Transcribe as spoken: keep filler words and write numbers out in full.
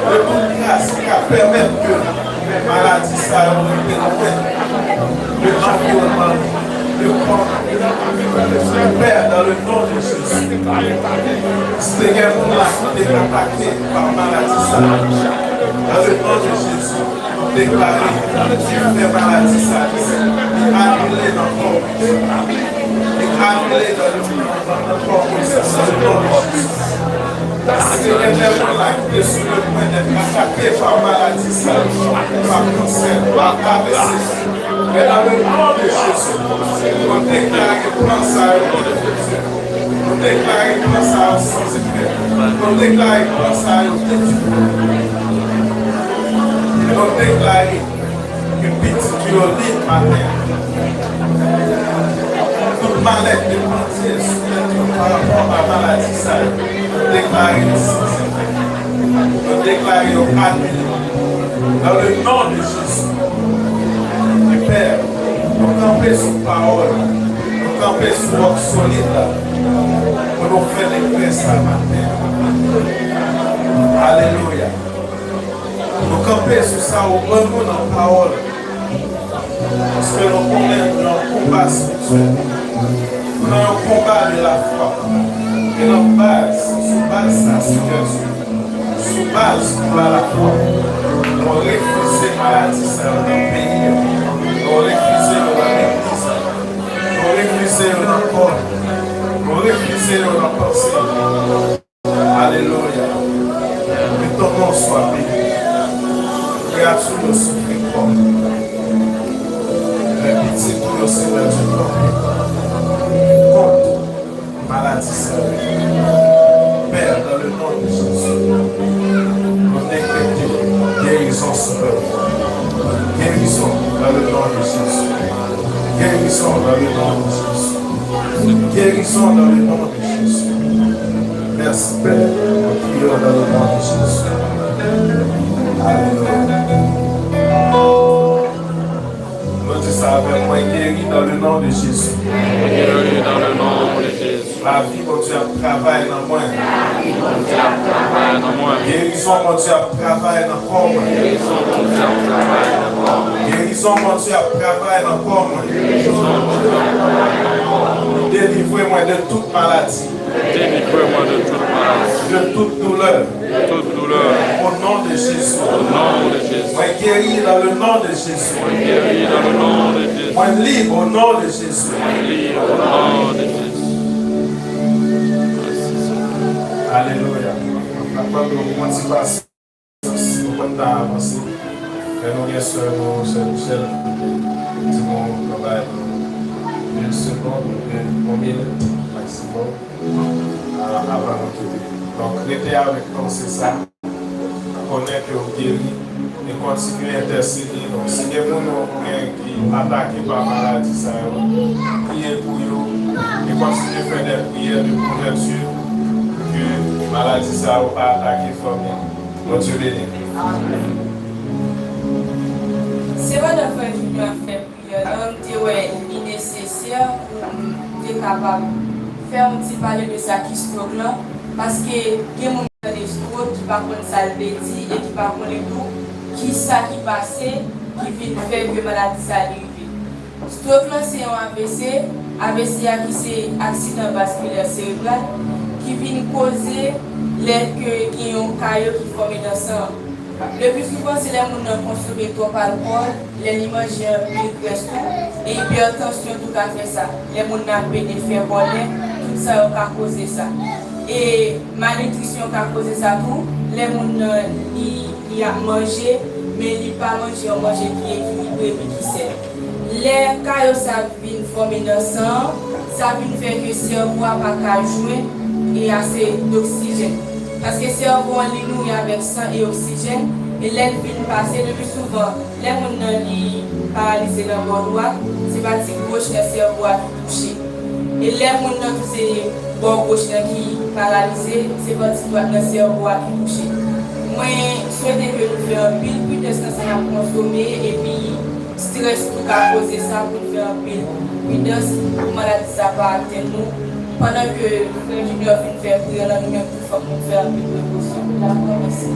de tout gras ki ka pèmèt ke maladi sa yo rete lwen de anviwònman nou, de kò nou. Pè, dans le nom de Jésus, si te gen moun la ki te atake pa maladi sa yo, dans le nom de Jésus, nou deklare fè maladi sa li anile nan kò w. Li anile nan, nan kò w, dans le nom de Jésus. Si te gen de moun la ki te sou le pwen d'être atake pa maladi sa yo, pa kansè, pa A V C, men dans le nom de Jésus, nou deklare plan sa yo, nou deklare plan sa yo san efè, nou deklare plan sa yo detwi, nou deklare ke pitit yo lib atè. Tout malè ki te pandye sou tèt yo pa rapò a maladi sa yo, nou deklare yo san efè. Nou deklare yo anile. Dans le nom de Jésus. Pè, nou kanpe sou pawòl la. Nou kanpe sou wòk solid la. Pou nou fè legliz sa maten. Alelouya. Nou kanpe sou sa ou ban nou nan pawòl. Paske nou konnen nou nan yon konba espirityèl. Nou nan yon konba de lafwa. E nan baz, sou baz sa, Senyè Dye, sou baz konba lafwa, nou refize maladi sa yo nan peyi a. Nou refize yo nan legliz la. Nou refize yo nan kò nou. Nou refize yo nan panse nou. Alelouya. Ke ton non swa beni. Kreyati yo soufri kò. Men pitit ou yo, Senyè Dye, kanpe kont maladi sa yo. Pè, dans le nom de Jésus, nou dekrete gerizon sou pèp ou. Gerizon dans le nom de Jésus. Gerizon dans le nom de Jésus. Gerizon dans le nom de Jésus. Mèsi, Pè. Nou priye w nan le non de Jezi. Alelouya. Nou di sa avè m, mwen geri nan le non de Jezi. Guéri dans le nom de Jésus. Lavi Bondye ap travay nan mwen. Lavi Bondye ap travay nan mwen. Gerizon Bondye ap travay nan kò mwen. Gerizon Bondye ap travay nan kò mwen. Gerizon Bondye ap travay nan kò mwen. Gerizon Bondye ap travay nan kò mwen. Delivre mwen de tout maladi. Délivrez-moi de toute maladie, De toute douleur. De toute douleur. Au nom de Jésus. Au nom de Jésus. Mwen geri dans le nom de Jésus. Mwen geri dans le nom de Jésus. Mwen lib au nom de Jésus. Mwen lib au nom de Jésus. Alelouya. N ap mande w yon ti pasyans, nou konn ta avanse. Men nou gen sè nou, sè Michèle, ki di nou, nou bay nou une seconde oubyen yon minit maksimòm, a, avan nou kite. Donk, rete avèk panse sa. Konnen ke w geri e kontinye entèsede. Donk, si gen moun ou gen ki atake pa maladi sa yo, priye pou yo e kontinye fè de priyè de kouvèti pou ke maladi sa yo pa atake fanmi. Bondye beni. Se pandan frè Junior ap fè priyè la, m te wè li nesesè pou m te kapab fè yon ti pale de sa ki stroke lan, paske gen moun ki tande stroke ki pa konn sa l vle di e ki pa konnen tou ki sa ki pase ki vin fè ke maladi sa rive. Stroke lan se yon A V C, A V C a ki se aksidan vaskilè serebral, ki vin koze lè ke gen yon kayo ki fòme nan san an. Le pli souvan, se lè moun nan konsome twòp alkòl, lè li manje anpil grès tou, e ipètansyon tou ka fè sa. Lè moun nan ap pede fè kòlè, tout sa yo ka koze sa. E malnitrisyon ka koze sa tou, lè moun nan li, li ap manje, men li pa manje yon manje ki ekilibre epi ki sèn. Lè kayo sa vin fòme nan san an, sa vin fè ke sèvo a pa ka jwenn e ase doksijèn. Paske sèvo an li nouri avèk san e oksijèn, e lè l vin pase, le pli souvan, lè moun nan li paralize nan bò dwat, se pati goch nan sèvo a ki touche. E lè moun nan tou se bò goch lan ki paralize, se pati dwat nan sèvo a ki touche. Mwen swete ke nou fè anpil pridans nan sa n ap konsome, epi strès tou ka koze sa, pou n fè anpil pridans pou maladi sa pa atenn nou. Pandan ke frè Junior fin fè priyè lan, nou menm tou fòk nou fè anpil prekosyon. Dakò, mèsi.